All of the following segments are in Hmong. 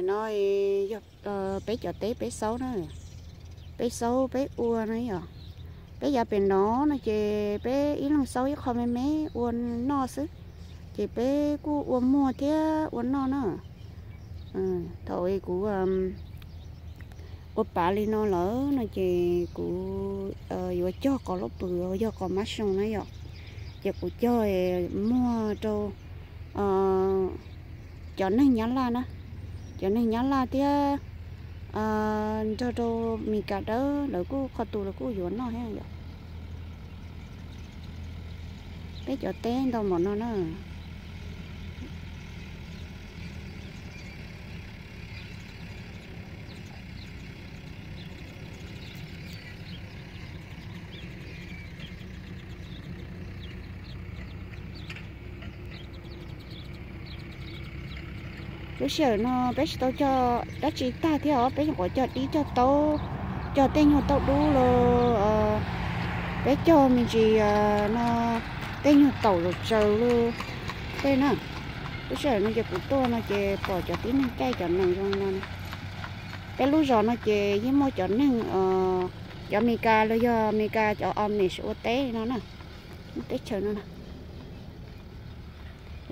No yog peb cov teb peb xaub na, peb xaub peb ua na yom. Peb yav pem no no ces peb ib leeg xaub ib qho me me ua noj xwb, ces peb kuj ua muag thiab ua noj na. Thaum kuv ua pav li no lawm no ces kuv yuav cog qos lub pwm yog qos mab xoo na yom. Ces kuv cog muag rau cov neeg Nyab Laj na, cov neeg Nyab Laj thiab nrog rau Mes Kas dawb lawv kuj qhov tus lawv kuj yuav noj thiab yom. Peb cov teb ntau npaum no na. Lub sij hawm no peb tsis tau cog dab tsi tag thiab os, peb nyuam qhuav cog dib cog taub, cog tej nyuag tauj dub los peb cog me ntsis no tej nyuag taum zam tsaws lub tej na. Lub sij hawm no ces kuv tuaj no ces pom cov tib neeg caij cov nees zoo no. Peb lub zos no ces yeej muaj cov neeg, cov Mes Kas los yog Mes Kas cov Amish ua teb no na, teb chaws no.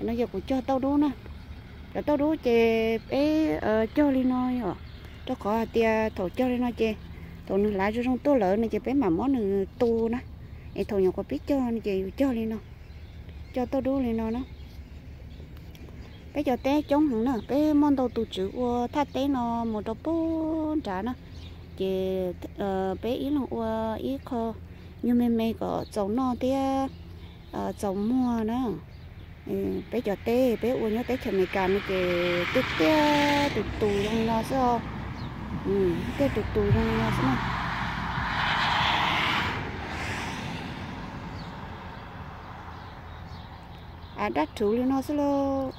No yog kuv cog tauj dub na. Cov tauj dub ces peb cog li no yom, rau qhov hais tias thaum cog li no ces thaum nws hlav zoo zoo tuaj lawm no ces peb mam muab nws tu na, es thaum nyuam qhuav pib cog no ces yus cog li no, cog tauj dub li no na. Peb cov teb coob heev na, peb muaj ntau tus tswv ua thaj teb no mus rau pem nrad na, ces peb ib leeg ua ib qho nyuag me me kom txaus noj thiab txaus muag na. Peb cov teb peb ua nyob teb chaws Amelikas no ces tiaj tiaj tus tus zoo li no xwb os. Tiaj tus tus zoo li no xwb na. Av dab rhuv li no xwb lauj.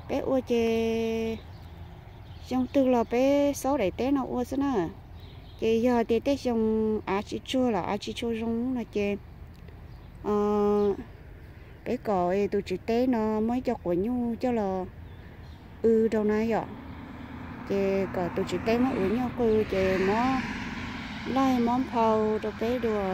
Peb ua ces xyoo twg los peb xaub daim teb no ua xwb na. Ces yog tias tej xyoo av tsis tsuag los av tsis tshua zoo no ces peb kom tus tswv teb no muab ib co quav nyuj coj los w rau na yom. Ces kom tus tswv teb muab quav nyuj qw ces muab laij muab nphau rau peb dua.